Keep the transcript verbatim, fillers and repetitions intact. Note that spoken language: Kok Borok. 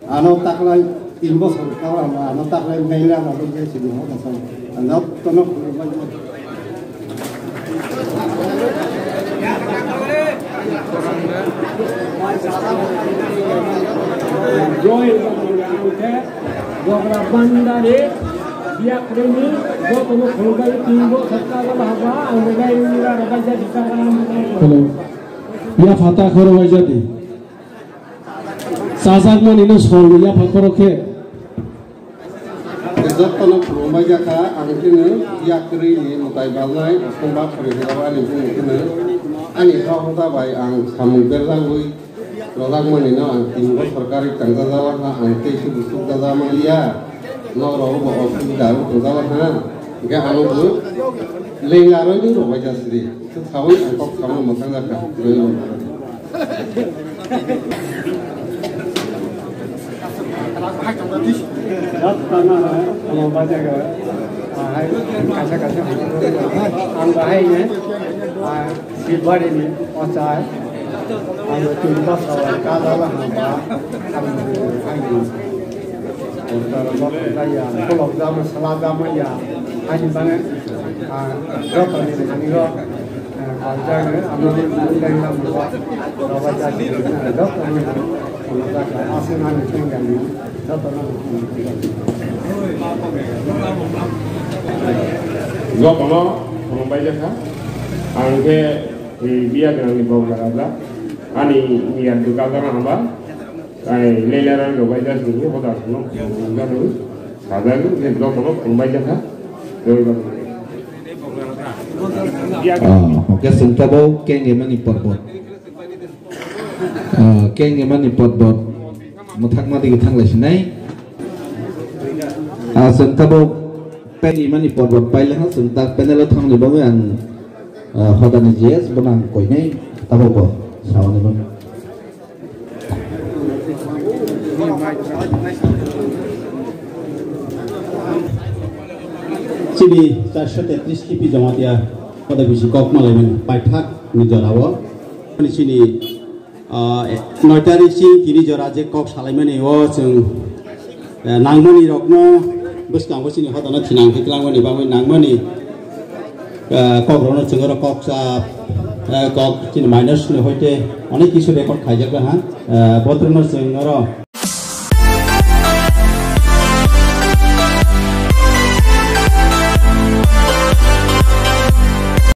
Ano taklai tin bosor kala ano taklai maila ano je sidi ho kasai. Ano tono khulumai. Joy Bogra Bandari, Biak Remi, jotono khulumai tin bosor kala haba ang maila rabai jadi. Hello. Ya phata khoro bai jadi. Chajakmani no sorbo yapha khoro khe. Jotono khulumbai jakha, ang kheno yakrwi ni mwtai balnai, osong ba phuri hwrao ani bumung kheno, ani ha hoda bai ang samung berjagwi rojakmani no ang tin bosor kari tangjajakha, ang tei se buchuk jajakmaliya, nok rogo bo osubida rok tongjajakha, hwnkhe ano bo lengla roi ni rwbai jasidi. Sawi ang kok samung mwthang jakha. Jotono khulumbai jakha. Ahai, kaisa kaisa ang bahai ni, ah, Sibari ni ochai. Ang tin bosor kala haba ang bahai ni. Order bok jaya, kolok jama, sala jama ya. Ani bane, ah, joto ni ani ro, ah, kau jaga, ano ni, ani jaga mo, roba jaga, ah, joto ni, ano jaga, asin ani tinggal ni, joto na. Jotono khulumbai jakha. Ang khe, eh, biya gwnang ni bok raja. Ani miyan dukal jana hamba. Ai, lelera lo bai das ni hoda no, hoda no, sada no, je joto no, khulumbai jakha. Ah, oke, sengkabo kenge mani porbot. Ah, kenge mani porbot. Muthak madi thang lai sinai. Ah, sengkabo peni mani porbot paile ha, sengta panel thang ni bagwi ang, ah, hoda ni G S bo nang koinai, tabo bo, sawa ni bagwi. Chini charso tetris kipi Jamatia hoda bisi kok malaimani paithak ni jorao. Chini, ah, noi tarik chini tini jora je kok salaimani o chwng, eh, nangmani rokno bwskango chini hoda no thinang khe twlangmani bagwi nangmani, eh, kok rokno chwng oro kok cha, eh, kok chini minus ni hoite onek kisu record khaijak ha, eh, botrokno chwng oro